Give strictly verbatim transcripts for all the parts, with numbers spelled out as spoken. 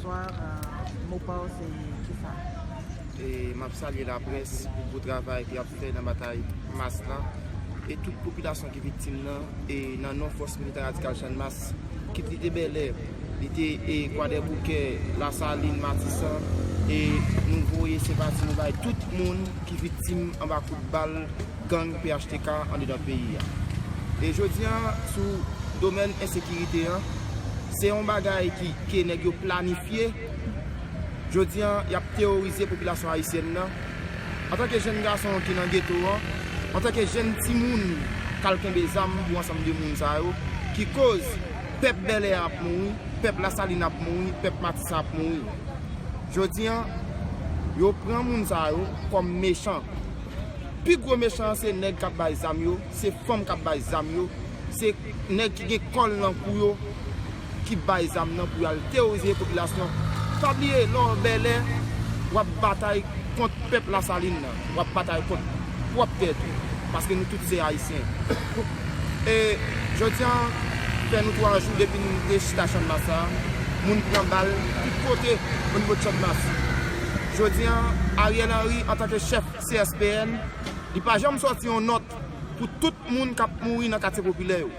Bonswa, euh, mo pa w se kisa? E m ap salye laprès pou gwo travay ke y ap fè nan batay mas la, e tout popilasyon ki viktim nan, e nan non Fòs Militè Radikal Channmas, kit li te Bèlè, li te, e Kwadèboukè, Lasalin, Matisan, e nou voye senpati nou bay tout moun ki viktim anba kout bal gang P H T K andedan peyi a. E jodi a, sou domèn ensekirite an, se yon bagay ki, ke nèg yo planifye. Jodi a, y ap teworize popilasyon ayisyèn nan. Antanke jèn gason ki nan geto an, antanke jèn timoun k al kenbe zam pou ansanm de moun sa yo, ki koz pèp Bèlè a ap mouri, pèp Lasalin ap mouri, pèp Matisan ap mouri. Jodi a, yo pran moun sa yo kòm mechan. Pi gwo mechan an se nèg k ap bay zam yo, se fanm k ap bay zam yo, se nèg ki gen kòl nan kou yo ki bay zam nan pou y al teworize popilasyon. Pa bliye, lè w Bèlè, w ap batay kont pèp Lasalin nan, w ap batay kont pwòp tèt ou, paske nou tout se Ayisyen. E jodi a, fè nou twa jou depi nou te chita Channmas sa, moun pran bal tout kote o nivo de Channmas. Jodi a, Ariel Henry, antanke chèf C S P N, li pa janm sòti yon nòt pou tout moun k ap mouri nan katye popilè yo.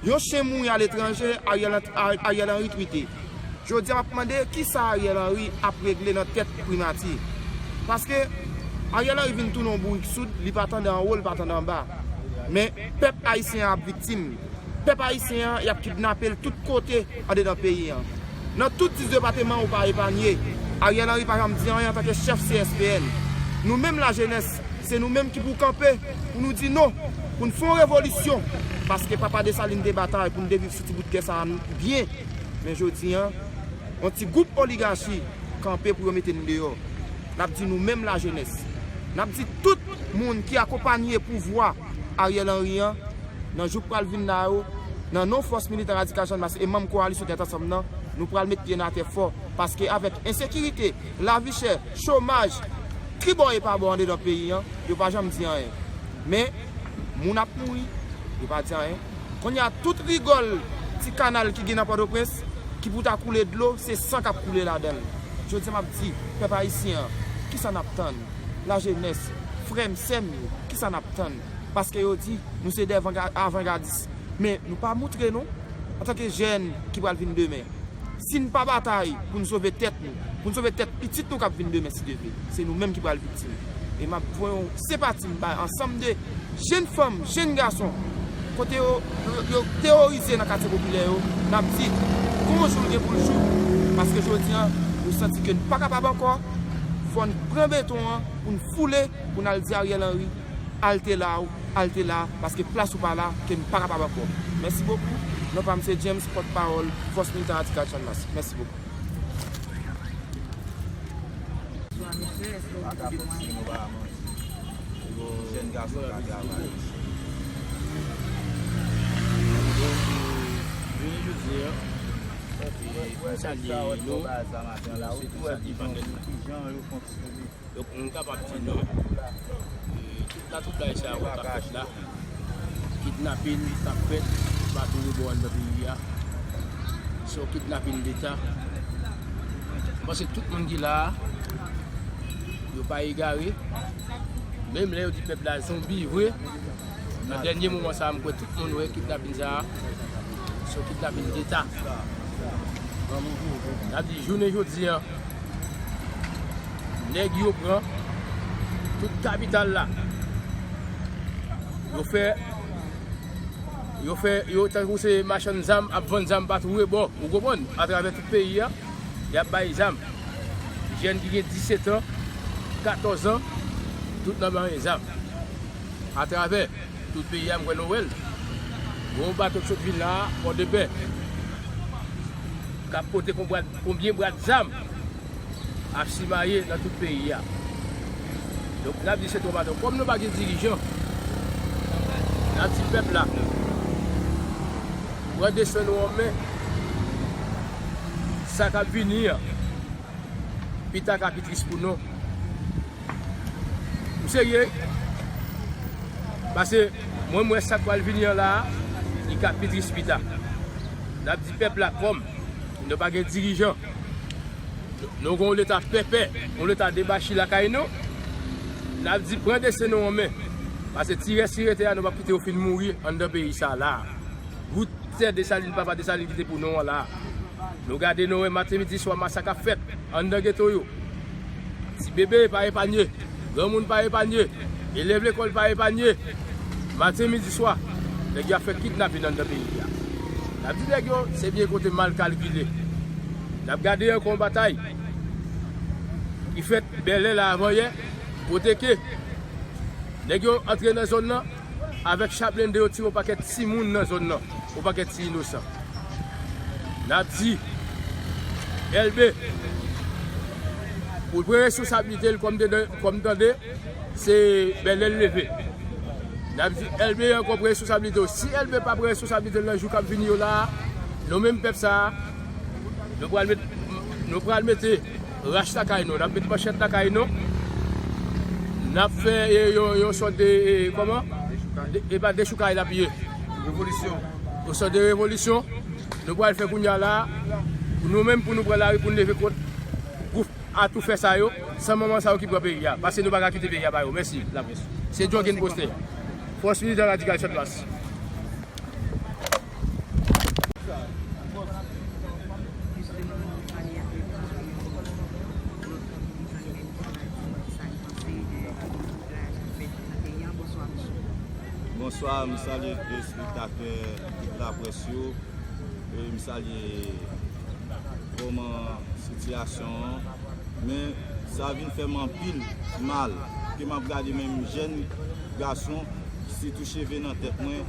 Yon chen mouri aletranje, Ariel, Ariel Henry twite. Jodi a, m ap mande kisa Ariel Henry ap regle nan tèt primati. Paske Ariel Henry vin tounen yon bourik soud, li pa tande anwo, li pa tande anba. Men pèp ayisyen an ap viktim. Pèp ayisyen an, y ap kidnape l tout kote andedan peyi an. Nan tout dis depatman, ou pa epanye. Ariel Henry pa janm di anyen antanke chèf C S P N. Nou menm lajenès, se nou menm ki pou kanpe, pou nou di non, pou n fè yon revolisyon. Paske papa Desalin te batay pou n te viv sou ti bout tè sa a byen. Men jodi a, yon ti gwoup oligachi kanpe pou yo mete n deyò. N ap di nou menm lajenès. N ap di tout moun ki akonpanye pouvwa Ariel Henry an, nan jou k pral vin la yo, nan non Fòs Militè Radikal Channmas e manm Koalisyon Tèt Ansanm nan, nou pral met pye n atè fò. Paske avèk ensekirite, lavi chè, chomaj, tribò e pabò andedan peyi an, yo pa janm di anyen. Men, moun ap mouri, yo pa di anyen. Kounye a, tout rigòl ti kanal ki gen nan Pòtoprens, ki pou ta koule dlo, se san k ap koule ladan l. Jodi a, m ap di, pèp ayisyen an, kisa n ap tann? Lajenès, frè m, sè m yo, kisa n ap tann? Paske yo di, nou se de vanga-, avangadis. Men, nou pa moutre, non, antanke jèn ki pral vin demen. Si n pa batay pou n sove tèt nou, pou n sove tèt pitit nou k ap vin demen, si Dye vle, se nou menm ki pral viktim. E m ap voye yon senpati m bay ansanm de jèn fanm, jèn gason, kote yo, yo, yo teworize nan katye popilè yo, n ap di, gon jou l gen pou l jou, paske jodi a, nou santi ke n pa kapab ankò, fò n pran beton an pou n foule, pou n al di Ariel Henry, al te la ou, al te la, paske plas ou pa la, ke n pa kapab ankò. Mèsi bokou. Non pa m se James, pòtpawòl Fòs Militè Radikal Channmas. Mèsi bokou. Bonswa, mesye, èske w gen mwayen? Jèn gason ka travay. Donk, jounen jodi a, e, pou m salye nou, nou sweete salye panèl la. Donk, nou kapab di non, e, tout latwoublay sa yo k ap fèt la, kidnapin k ap fèt toupatou rebò anndan peyi a, se yon kidnapin deta. Mwen panse tout moun ki la a, yo pa egare. Menm lè yo di pèp la zonbi vre, nan dènye moman sa a, m kwè tout moun wè kidnapin sa a, se yon kidnapin deta. N ap di, jounen jodi a, nèg yo pran tout kapital la. Yo fè, yo fè, yo tankou se machann zam, ap vann zam pa tou rebò, ou konprann? Atravè tout peyi a, y ap bay zam. Jèn ki gen disèt an, katòz an, tout nan manyen zam. Atravè tout peyi a, m kwè nou wè l. Gon bato k sot vin la a, Pòdepè, k ap pote konbra-, konbyen bwat zam ap simaye nan tout peyi a. Donk, n ap di se twò bato. Kòm nou pa gen dirijan, n ap di pèp la, pran desten nou an men. Sa k ap vini an, pita ka pi tris pou nou. M serye, paske mwen, m wè sa k pral vini an la a, li ka pi tris pita. N ap di pèp la, kòm nou pa gen dirijan, Nou gen yon leta pèpè, yon leta debachi lakay nou. N ap di pran desten nou an men. Paske ti rès ki rete a, nou p ap kite yo fin mouri anndan peyi sa a la. Bout tè Desalin, papa Desalin kite pou nou an la. Nou gade, nou wè maten, midi, swa masak ap fèt anndan geto yo. Ti bebe pa epanye, granmoun pa epanye, elèv lekòl pa epanye. Maten, midi, swa, nèg yo ap fè kidnapin anndan peyi a. N ap di nèg yo, se byen kote mal kalkile. N ap gade ankò yon batay ki fèt Bèlè la avanyè, kote ke nèg yo antre nan zòn nan, avèk cha blende yo tire yon pakèt timoun nan zòn nan, yon pakèt ti inosan. N ap di, Èlbe, pou l pran responsablite l kòm tande, kòm tande, se Bèlè l leve. N ap di, Èlbe ankò pran responsablite w. Si Èlbe pa pran responsablite l nan jou k ap vini yo la a, nou menm pèp sa a, nou pral met, nou pral mete rach lakay nou, n ap met manchèt lakay nou. N ap fè, e, yon, yon sòt de, e, kòman? De, e pa dechoukay l ap ye. Revolisyon. Yon sòt de revolisyon. Nou pral fè kounye a la, nou menm pou nou pran lari, pou n leve kont gwoup atoufè sa yo, san manman sa yo ki pran peyi a. Paske nou pa ka kite peyi a ba yo. Mèsi, laprès. Se Jogin Poster. Fòs Militan Radikal Channmas. Jisteman, nou pale avèk, euh, yon lòt militan imenite ki di sa l panse de vwayaj k ap fèt nan peyi a. Bonswa, mesye. Bonswa, m salye telespèktatè tout laprès yo. E m salye kòman sitiyasyon an. Men sa vin fè m anpil mal ke m ap gade menm jèn gason, sitou cheve nan tèt mwen,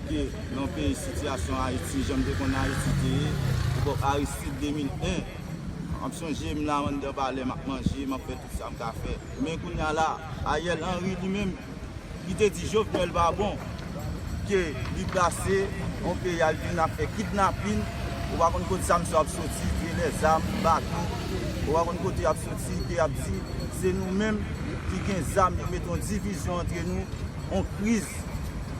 ke nan peyi sitiyasyon Ayiti, jan m te konn Ayiti te ye, epòk Aristide de mil en, m ap sonje m la anndan palè, m ap manje, m ap fè tout sa m ka fè. Men kounye a la, Ariel Henry li menm, li te di Jovenel pa bon, ke li plase yon peyi a, l vin ap fè kidnapin, ou pa konn kote sa misye ap soti, ke lèzam, bato, ou pa konn kote y ap soti, ke y ap di, se nou menm ki gen zam, yo mete yon divizyon antre nou, yon kriz,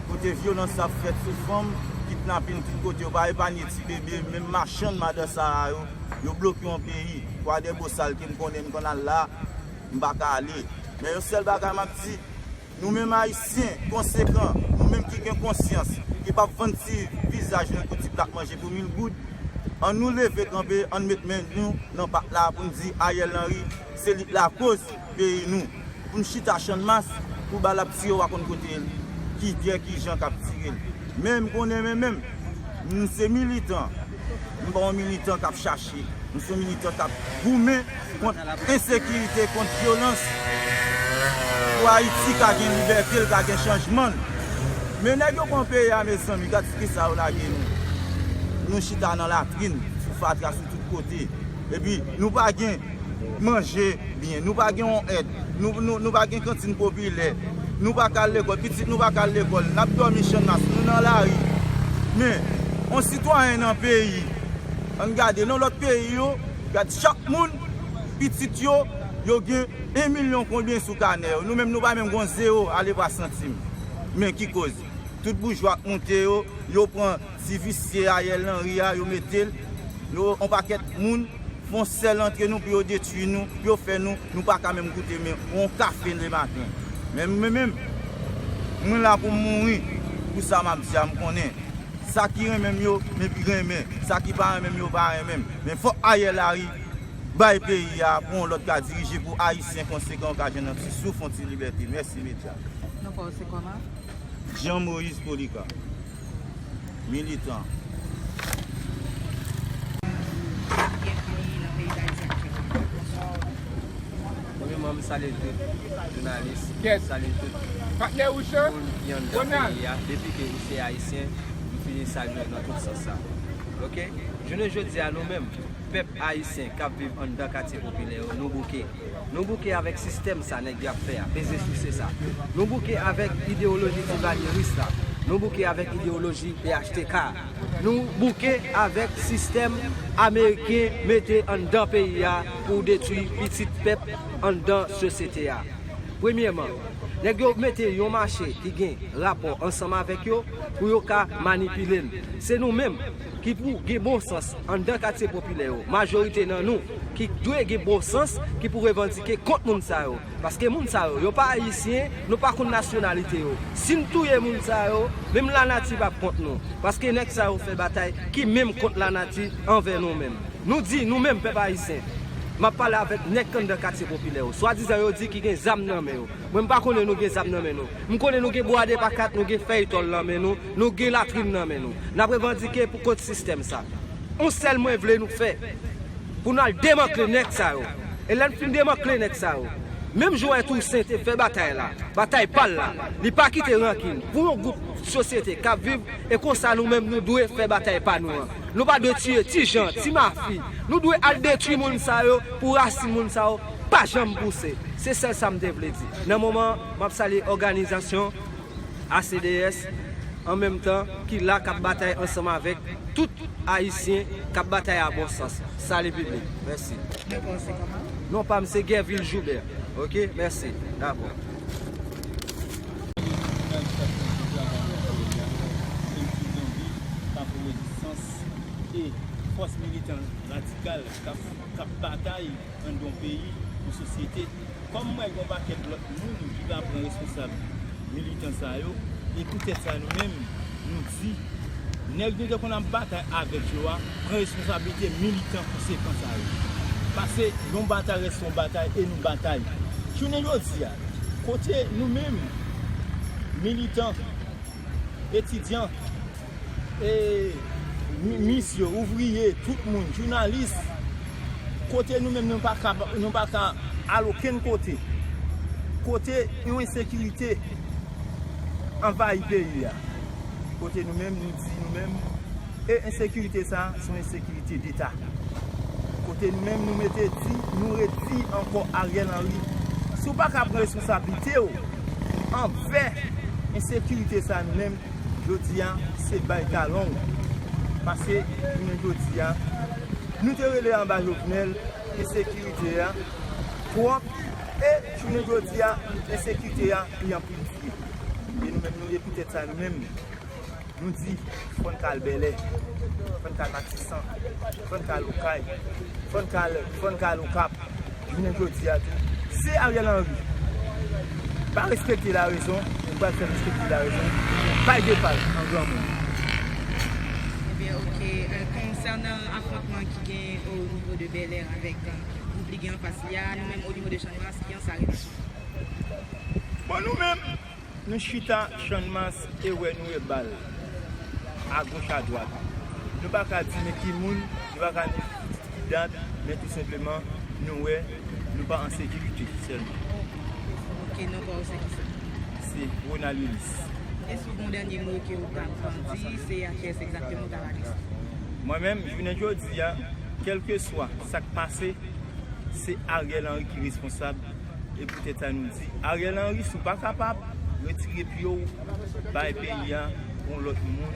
kote vyolans ap fèt sou fanm, kidnapin tout kote, yo pa epanye ti bebe, menm machann madan sa a yo, yo bloke yon peyi, Kwadèbosal ke m konnen m konn al la, m pa ka ale. Men yon sèl bagay m ap di, nou menm Ayisyen konsekan, nou menm ki gen konsyans, ki p ap vann ti vizaj nou pou ti plat manje pou mil goud, ann nou leve kanpe, ann met men nou nan pat la pou n di Ariel Henry, se li k lakoz peyi nou. Pou n chita Channmas, pou bal ap tire, w pa konn kote l, ki pyè, ki jan k ap tire l. Men m konnen men menm, m se militan. M pa yon militan k ap chache. M se yon militan k ap goumen kont ensekirite, kont vyolans, pou Ayiti ka gen libète l, ka gen chanjman l. Men nèg yo pran peyi a, mezanmi, gad kisa yo lage nou. Nou chita nan latrin, sou fatra, sou tout kote. Epi, nou pa gen manje byen, nou pa gen yon èd, nou, nou, nou pa gen kantin popilè, nou pa ka al lekòl, pitit nou pa ka al lekòl, n ap dòmi Channmas, nou nan lari. Men, yon sitwayen nan peyi, ann gade nan lòt peyi yo, gad chak moun, pitit yo, yo gen en milyon konbyen sou kanè yo. Nou menm, nou pa menm gen zewo, ale pa santim. Men ki koz? Tout boujwa k moute yo, yo pran ti visye Ariel Henry a, yo mete l, yo, yon pakèt moun, fè yon sèl antre nou pou yo detwi nou, pou yo fè nou, nou pa ka menm goute men yon kafe lematen. Men mwen menm, mwen la pou m mouri pou sa m ap di a, m konnen. Sa ki renmen m yo, men pi renmen. Sa ki pa renmen m yo, pa renmen m. Men fòk Ariel Henry bay peyi a pou yon lòt ka dirije, pou Ayisyen konsekan yo ka jwenn yon ti souf, yon ti libète. Mèsi, medya. Non pa w se kòman? Jean Moïse Polycarpe, militan. Premyèman, m salye tout jounalis, m salye tout moun ki anndan peyi a. Depi ke ou se ayisyen, m fini salye w nan tout sans sa. Oke? Jounen jodi a, nou menm, pèp ayisyen k ap viv anndan katye popilè yo, nou bouke. Nou bouke avèk sistèm sa nèg yo ap fè a, peze souse sa. Nou bouke avèk idewoloji tivalyeris la. Nou bouke avèk idewoloji P H T K. Nou bouke avèk sistèm ameriken mete anndan peyi a pou detwi pitit pèp anndan sosyete a. Premyèman, nèg yo mete yon mache ki gen rapò ansanm avèk yo pou yo ka manipile n. Se nou menm, ki pou gen bon sans anndan katye popilè yo, majorite nan nou ki dwe gen bon sans, ki pou revandike kont moun sa yo. Paske moun sa yo, yo pa ayisyen, nou pa konn nasyonalite yo. Si n touye moun sa yo, menm lanati p ap kont nou. Paske nèg sa yo fè batay ki menm kont lanati anvè nou menm. Nou di, nou menm pèp ayisyen, m ap pale avèk nèg anndan katye popilè yo. Swadizan yo di ki gen zam nan men yo. Mwen, m pa konnen nou gen zam nan men nou. M konnen nou gen bwa de pa kat, nou gen fèy tòl nan men nou, nou gen latrin nan men nou. N ap revandike pou kont sistèm sa. Yon sèl mwen vle nou fè, pou n al demantle nèg sa yo. E lè n fin demantle nèg sa yo, menm jan Tousen te fè batay la, batay pa l la, li pa kite rankin pou yon gwoup sosyete k ap viv, e konsa nou menm nou dwe fè batay pa nou an. Nou pa dwe tiye ti jan, ti mafi. Nou dwe al detwi moun sa yo pou rasin moun sa yo pa janm pouse. Se sèl sa m te vle di. Nan moman, m ap salye òganizasyon A C D S, an menm tan, ki la k ap batay ansanm avèk tout Ayisyen k ap batay a bon sans. Sali piblik. Mèsi. Non pa m se Guerville Joubert. Oke, mèsi. Dakò. Fòs militan radikal k ap, k ap batay anndan yon peyi, yon sosyete. Kòm m wè gen yon pakèt lòt moun ki ka pran responsab militan sa yo, e poutèt sa nou menm, nou di, nèg nou te konn ap batay avèk yo a, pran responsablite militan konsekan sa yo. Paske yon batay rete yon batay e nou batay. Jounen jodi a, kote nou menm, militan, etidyan, e, mi-, mis yo, ouvriye, tout moun, jounalis, kote nou menm nou pa ka, nou pa ka al okenn kote, kote yon ensekirite anvayi peyi a, kote nou menm nou di nou menm, e ensekirite sa a se yon ensekirite deta. Kote nou menm nou mete di, nou redi ankò Ariel Henry, si w pa ka pran responsablite w anvè ensekirite sa a, nou menm, jodi a, se bay talon w. Paske, jounen jodi a, nou te rele anba Jovenel, ensekirite a twòp, e jounen jodi a, ensekirite a, li anpil. E nou menm, nou, e poutèt sa, nou menm, nou di, fò n ka al Bèlè, fò n ka al Matisan, fò n ka al Okay, fò n ka al, fò n ka al Okap. Jounen jodi a tou, si Ariel Henry pa respekte larezon, nou pral fè respekte larezon, bay de pal an granmoun. Ebyen, oke. Euh, konsènan afwontman ki gen o nivo de Bèlè avèk, euh, gwoup li gen anfas li a, nou menm o nivo de Channmas, kijan sa rete? Bon, nou menm, nou chita Channmas e wè nou wè bal agoch adwat. Nou pa ka di men ki moun, nou pa ka di ki dat, men tou senpleman, nou wè nou pa an sekirite sèlman. Oke, non pa w se kisa? Se Ronald Willis. Èske w gen yon dènye mo ke w t ap di? Se a kiyès egzakteman w t ap adrese? Mwen menm, jounen jodi a, kèlkeswa sa k pase, se Ariel Henry ki responsab. E poutèt sa nou di, Ariel Henry, si w pa kapab, retire pye w, bay peyi a pou yon lòt moun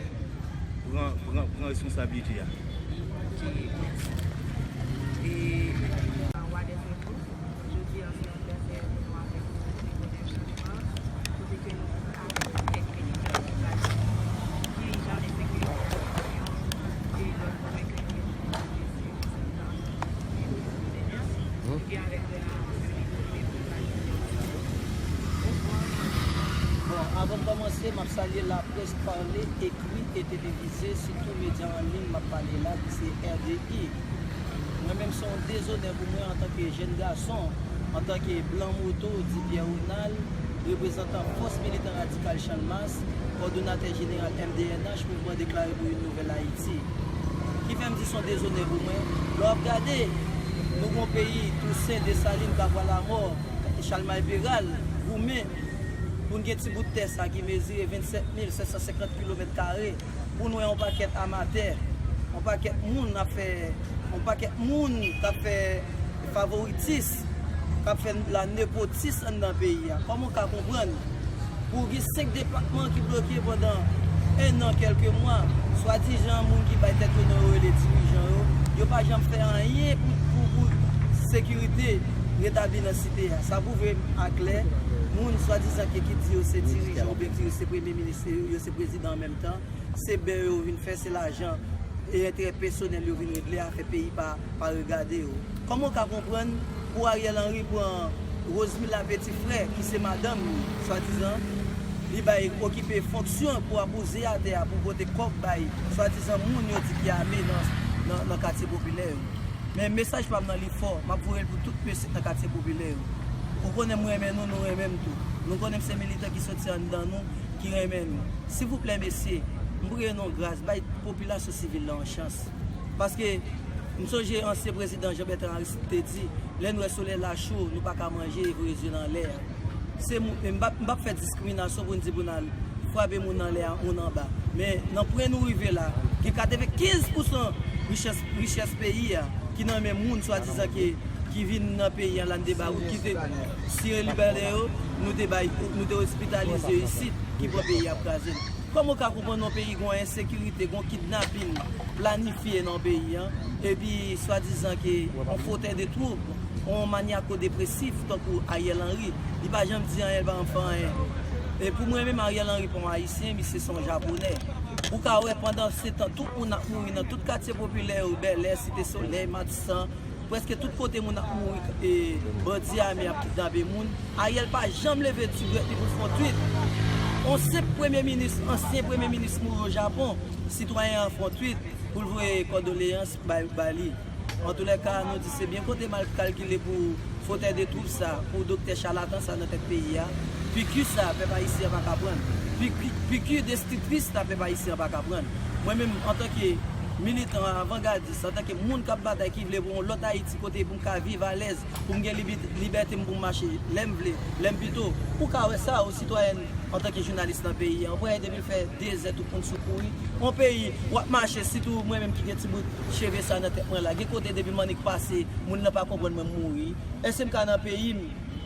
pran, pran, pran responsablite a. Oke, mèsi. E, Wa dèz Enfo, jodi a se anivèsè nou avèk nou, Nicolas Changemars, kote ke nou avèk kèk militan ki pral di nou ki jan ensekirite a, e lòt pwen ke nou gen pou nou adrese. Bon, avan m kòmanse, m ap salye laprès pale, ekri e televize, sitou medya an liy m ap pale la, ki se R D I. Mwen menm, se yon dezonè pou mwen antanke jèn gason, antanke blan moto, di Pierre Ronald, reprezantan Fòs Militan Radikal Channmas, kòdonatè jeneral M D N H, Mouvman Deklare pou Yon Nouvèl Ayiti. Ki fè m di se yon dezonè pou mwen, lè w ap gade, nou gen yon peyi, Tousen, Desalin, Kavwa Lamò, Chalmay Peral, goumen pou n gen ti bout tè sa ki mezire vennsèt mil sèt san senkant kilomèt kare, pou n wè yon pakèt amatè, yon pakèt moun ap fè, yon pakèt moun k ap fè favoritis, k ap fè la nepotis anndan peyi a. Kòman w ka konprann pou gen senk depatman ki bloke pandan en an, kèlke mwa, swadizan moun ki bay tèt yo non yo rele dirijan yo, yo pa janm fè anyen pou, pou, pou sekirite retabli nan site a. Sa pwouve aklè, moun swadizan ke ki di yo se dirijan oubyen ki di yo se premye minis, yo se prezidan an menm tan, se bè yo vin fè, se lajan e enterè pèsonèl yo vin regle, afè peyi pa, pa regade yo. Kòman w ka konprann pou Ariel Henry pran Rosemila Petit Frère, ki se madanm li, swadizan, li bay okipe fonksyon pou apouze atè a, pou pote kòb bay swadizan moun yo di ki ame nan, nan, nan katye popilè yo? Men mesaj pa m nan li fò, m ap voye l pou tout mesye k nan katye popilè yo. Ou konnen m renmen nou, nou renmen m tou. Nou konnen m se militan ki soti anndan nou, ki renmen nou. Silvouplè mesye, m priye nou gras, bay popilasyon sivil la yon chans. Paske m sonje ansyen prezidan Jean Bertrand Aristide te di, lè n wè solèy la cho, nou pa ka manje e voye zye nan lè a. Se moun, m p ap, m p ap fè diskriminasyon pou n di pou n al frape moun nan lè a, moun anba. Men nan pwen nou rive la, gen katrevenkenz pousan richès, richès peyi a ki nan men moun swadizan ki, ki vin nan peyi a la, n te ba wout, ki te sire libète yo, nou te bay, nou te ospitalize yo isit, ki pran peyi a ap kraze n. Kòman w ka konprann yon peyi gon ensekirite, gon kidnapin planifye nan peyi an, epi swadizan ke yon fotè de twoub, yon manyako depresif tankou Ariel Henry, li pa janm di anyen, li pa janm fè anyen. E pou mwen menm, Ariel Henry pa yon Ayisyen, misye se yon Japonè. Ou ka wè pandan se tan, tout moun ap mouri nan tout katye popilè yo, Bèlè, Site Solèy, Matisan, prèske tout kote moun ap mouri, e bandi ame ap kidnape moun. Ariel pa janm leve ti dwèt li pou l fè yon tweet. On senp premye minis, ansyen premye minis mouri o Japon, sitwayen an fè yon tweet pou l voye kondoleyans bay, ba li. Antoulèka, nou di se byen kote mal kalkile pou fotè de twoub sa, pou doktè chalatan sa nan tèt peyi a. Piki sa, pèp ayisyen an pa ka pran. Piki, piki destriktris sa, pèp ayisyen an pa ka pran. Mwen menm, antanke militan avangadis, antanke moun k ap batay, ki vle pou yon lòt Ayiti kote pou m ka viv alèz, pou m gen libi-, libète m pou m mache lè m vle, lè m pito. Ou ka wè sa, yon sitwayèn, antanke jounalis nan peyi a, yon pwayè depi l fè dezè tout moun sou kouri. Yon peyi, w ap mache, sitou mwen menm ki gen ti bout cheve sa nan tèt mwen la, gen kote depi m annik pase, moun nan pa konprann mwen, m mouri. Èske m ka nan peyi m,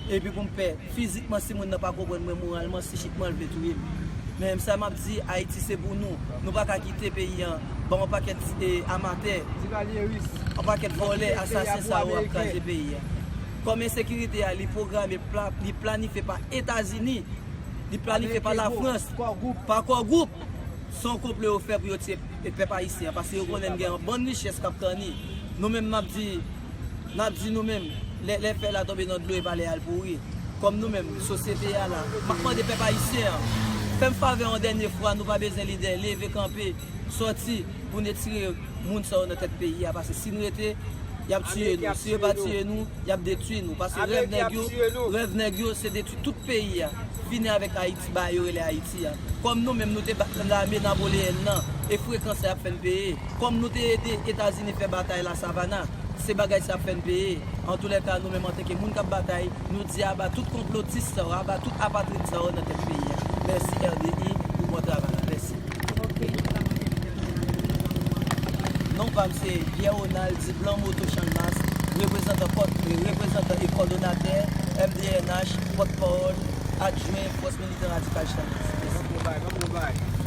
epi pou m pè fizikman, si moun nan pa konprann mwen, moralman, sichikman, l vle touye m? Men sa m ap di, Ayiti se pou nou. Nou pa ka kite peyi an ban yon pakèt, e, amatè, yon pakèt vòlè, asasen sa yo ap kraze peyi a. Kòm ensekirite a, li pwograme, pla-, li planifye pa Etazini, li planifye pa Lafrans, pa Kò Gwoup. Se yon konplo yo fè pou yo tiye e pèp ayisyen an, paske yo konnen n gen yon bann richès k ap kanni. Nou menm, n ap di, n ap di nou menm, lè, lè fèy la tonbe nan dlo, e pa lè y al pouri. Kòm nou menm, sosyete a la, m ap mande pèp ayisyen an, fè m favè yon dènye fwa, nou pa bezwen lidè, leve kanpe, sòti pou n retire moun sa yo nan tèt peyi a, paske si n rete, y ap tiye nou. Si yo pa tiye nou, y ap detwi nou. Paske rèv nèg yo, rèv nèg yo, se detwi tout peyi a. Fini avèk Ayiti, bagay yo rele Ayiti a. Kòm nou menm, nou te bat lame Napoleyèn nan, e frekans sa y ap fè n peye. Kòm nou te ede Etazini fè batay la Savannah, se bagay sa y ap fè n peye. Antoulèka, nou menm antanke moun k ap batay, nou di aba tout konplotis sa yo, aba tout apatrid sa yo nan tèt peyi a. Mèsi R D I pou bon travay la. Mèsi. Non pa m se Pierre Ronald Diblan Moto Channmas, reprezantan pòt, reprezantan e kòdonatè M D N H, pòtpawòl adjwen Fòs Militan Radikal Channmas. Mèsi.